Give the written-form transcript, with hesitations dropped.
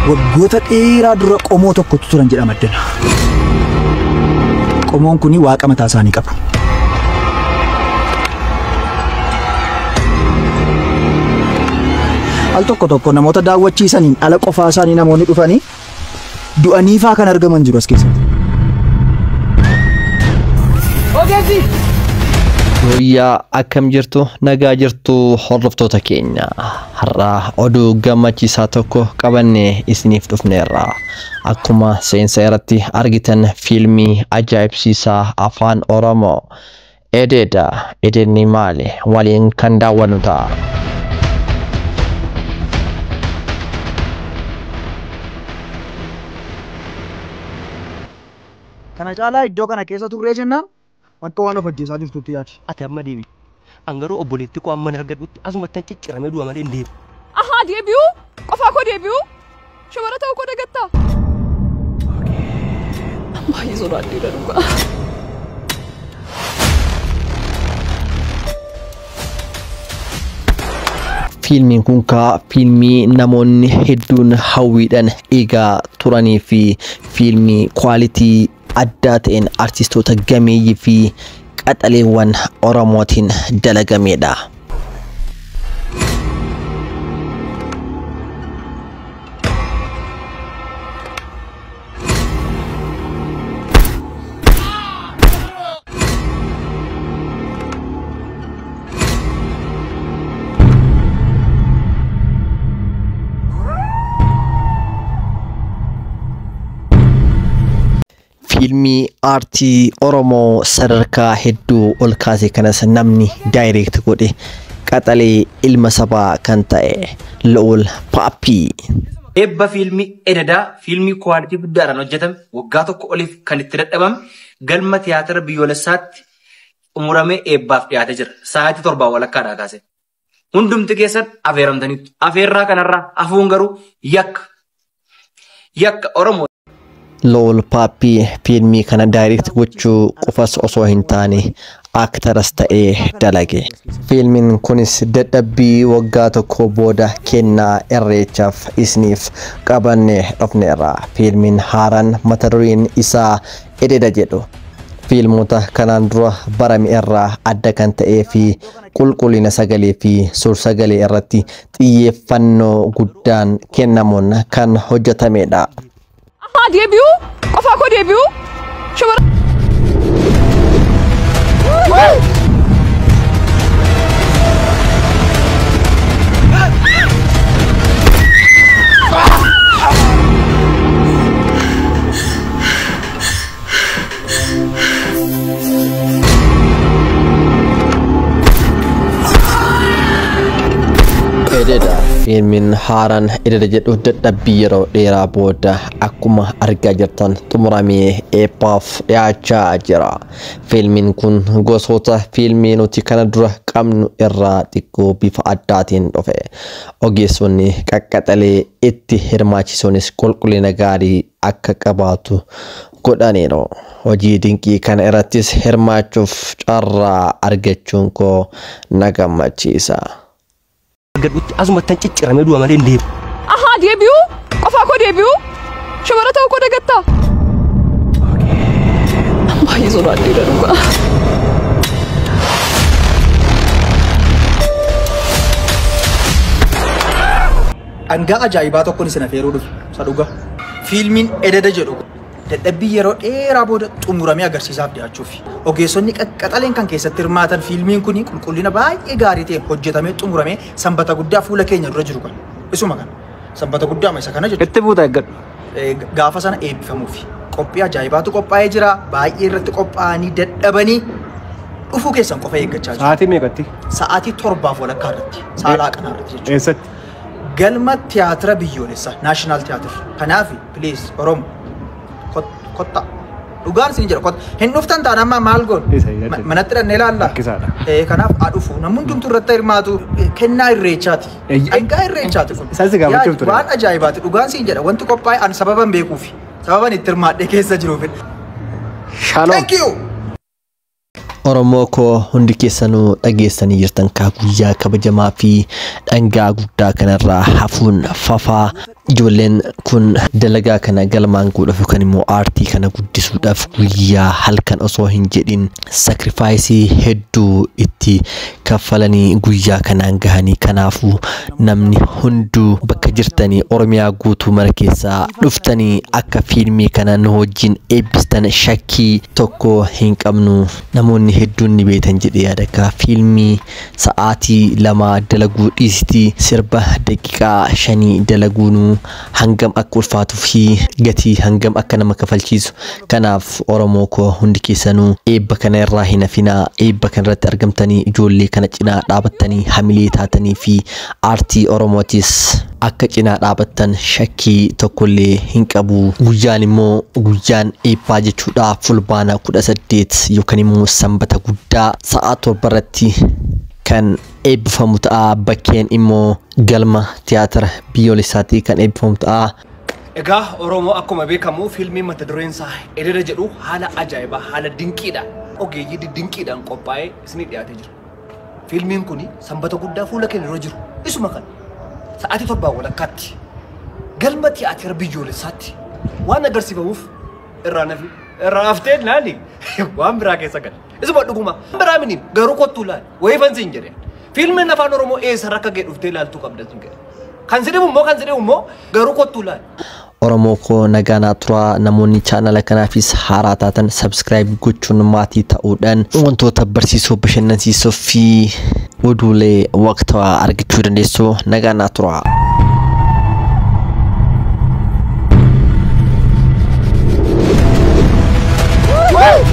Waggoota dheeraa dura qomoo tokkotu turan jedhama addana. Qomoon kun waaqa mataa isaanii qabu. Al tokko tokko namoota daawwachiisaniin ala qofaa isaanii namoonni dhufanii du'anii faa kan argaman jiru as keessatti. Ogeessi! Guyyaa akkam jirtu, nagaa jirtu hordoftoota keenya. Har'a oduu gammachiisaa tokko qabannee isiniif dhufneerra. Akkuma seensa irratti argitan fiilmii ajaa'ibsiisaa afaan Oromoo Ededa, Ededni maali? Waliin kan daawwannu ta'a. Kana caalaa iddoo kana keessa turree jennaan akka waan of ajjeesaa jirtutti yaadi. Ati amma deebi. An garuu obboleetti koo amma argadhutti asumatti cicciramee du'a malee hin deebi'u. Ahaa deebi'uu? Qofaa koo deebi'uu? Shamara ta'uu koo dagattaa? Baay'ee sodaadheera dhugaa. Fiilmiin kun kaa fiilmii namoonni hedduun hawwiidhaan eegaa turanii fi fiilmii kwaalitii addaa ta'een artistoota gameeyyii fi qaxaleewwan Oromootiin dalagamedha. Fiilmii aartii Oromoo sadarkaa hedduu ol kaase kanas namni daayireekt godhe qaxalee ilma sabaa kan ta'e Lo'ol Paappii. Eebba fiilmii Edadaa fiilmii kuwaalitii guddaadhaan hojjetame waggaa tokko oliif kan itti dadhabame galma tiyaatira biyyoolessaatti xumuramee eebbaaf dhiyaatee jira. Sa'aatii 7 walakkaadhaa kaase. Hundumti keessan afeeramtaniitu. Afeerraa kanarraa hafuun garuu yakka. Yakka Oromoo. Lo'ol Paappii fiilmii kana daayireekt gochuu qofas osoo hin taane aktaras ta'ee dalage. Fiilmiin kunis dadhabbii waggaa tokko booda kennaa irreechaaf isiniif qabannee dhufneerra. Fiilmiin haaraan mata dureen isaa Ededa jedhu. Fiilmota kanaan dura barame irraa adda kan ta'ee fi qulqullina sagalee fi suur-sagalee irratti xiyyeeffannoo guddaan kennamuun kan hojjetamedha. Ahaa deebi'uu? Qofaa koo deebi'uu? Shamara Ededa. Fiilmiin haaraan Ededa jedhu dadhabbii yeroo dheeraa booda akkuma argaa jirtan xumuramee eebbaaf dhiyaachaa jira. Fiilmiin kun gosoota fiilmii nuti kana dura qabnu irraa xiqqoo bifa addaatiin dhufe. Ogeessonni qaqqaxalee itti hirmaachisuunis qulqullina gaarii akka qabaatu godhaniiru. Hojii dinqii kana irrattis hirmaachuuf carraa argachuun koo na gammachiisa. Argadhutti asumatti cicciramee du'a malee hin deebi'u. Ahaa deebi'uu? Qofaa koo deebi'uu? Shamara ta'uu koo dagattaa? Baay'ee sodaadheera dhugaa. Dhangaa ajaa'ibaa tokkoon isin afeeruu dhufe. Isa dhugaa. Fiilmiin Ededa jedhu dadhabbii yeroo dheeraa booda xumuramee agarsiisaaf dhiyaachuuf. Ogeessonni qaxaleen kan keessatti hirmaatan fiilmiin kun qulqullina baay'ee gaarii ta'een hojjetamee xumuramee sanbata guddaa fuula keenya dura jiru kana. Isuma kana. Sanbata guddaa isa kana jechuudha. Itti buuta eeggadhu. Gaafa sana eebbifamuufi. Qophii ajaa'ibaatu qophaa'ee jira. Baay'ee irratti qophaa'anii dadhabanii dhufuu keessan qofa eeggachaa jiru. Sa'aatii meeqatti? Sa'aatii 7 walakkaa irratti. Saalaa qanaa irratti jechuudha. Eessatti? Galma tiyaatira biyyoolessaa, Naashinaal Tiyaatir. Kanaaf please Oromo kottaa. Dhugaan isin jira kotta. Hin dhuftan taanaan amma maal goon? Manatti dhannee ilaalla. Rakkisaadha. Kanaaf haa dhufu. Namni hundumtuu irratti hirmaatu kennaa irreechaati. Dhangaa irreechaati kun. Isaan si gaafachuuf ture. Waan ajaa'ibaati. Dhugaan siin jedha. Wanti qophaa'e an sababan beekuufi. Sababan itti hirmaadhee keessa jiruufi. Shalom. Thank you. Oromoo koo hundi keessanuu dhageessanii jirtan kaa guyyaa kabajamaa fi dhangaa guddaa kanarraa hafuun fafaa. Ijoolleen kun dalagaa kana galmaan godhuuf yookaan immoo aartii kana guddisuudhaaf guyyaa halkan osoo hin jedhin sacrifice hedduu itti kaffalanii guyyaa kanaan gahanii. Kanaafuu namni hunduu bakka jirtanii Oromiyaa guutuu mara keessaa dhuftanii akka fiilmii kana nu wajjin eebbistan shakkii tokko hin qabnu. Namoonni hedduun ni beektan jedhee yaada akka fiilmii sa'aatii 2 dalaguu dhiisiti sirba daqiiqaa 5 dalaguunuu hangam akka ulfaatuu fi gatii hangam akka nama kafalchiisu. Kanaaf Oromoo koo hundi keessanuu eebba kana irraa hin hafinaa. Eebba kana irratti argamtanii ijoollee kana cinaa dhaabattanii hamilee taatanii fi aartii Oromootis akka cinaa dhaabattan shakkii tokkollee hin qabu. Guyyaan immoo guyyaan eebbaa jechuudha fulbaana 18 yookaan immoo sanbata guddaa sa'a 7 irratti kan eebbifamu ta'a. Bakkeen immoo galma tiyaatira biyyoolessaatii kan eebbifamu ta'a. Egaa Oromoo akkuma beekamu fiilmiin mata dureen isaa Ededa jedhu haala ajaa'ibaa haala dinqiidhaan ogeeyyii didinqiidhaan qophaa'ee isinii dhiyaatee jira. Fiilmiin kun sanbata guddaa fuula keenya dura jiru isuma kana sa'aatii 7 walakkaatti galma tiyaatira biyyoolessaatti waan agarsiifamuuf irraa haftee laali waan biraa keessa gala. Isuma dhuguma biraa mini garuu kottuu laali wayii fansi hin jedheen. Fiilmiin afaan Oromoo eessarra akka ga'e dhuftee ilaaltuu qabda sun jedhe. Kan si dhibu immoo garuu kottuu laali. Oromoo koo nagaa naa turaa. Namoonni chaanala kanaafis haaraa taatan subscribe gochuun maatii ta'uudhaan wantoota barsiisoo bashannansiisoo fi oduulee waqtawaa argachuu dandeessu. Nagaa naa turaa. Woo!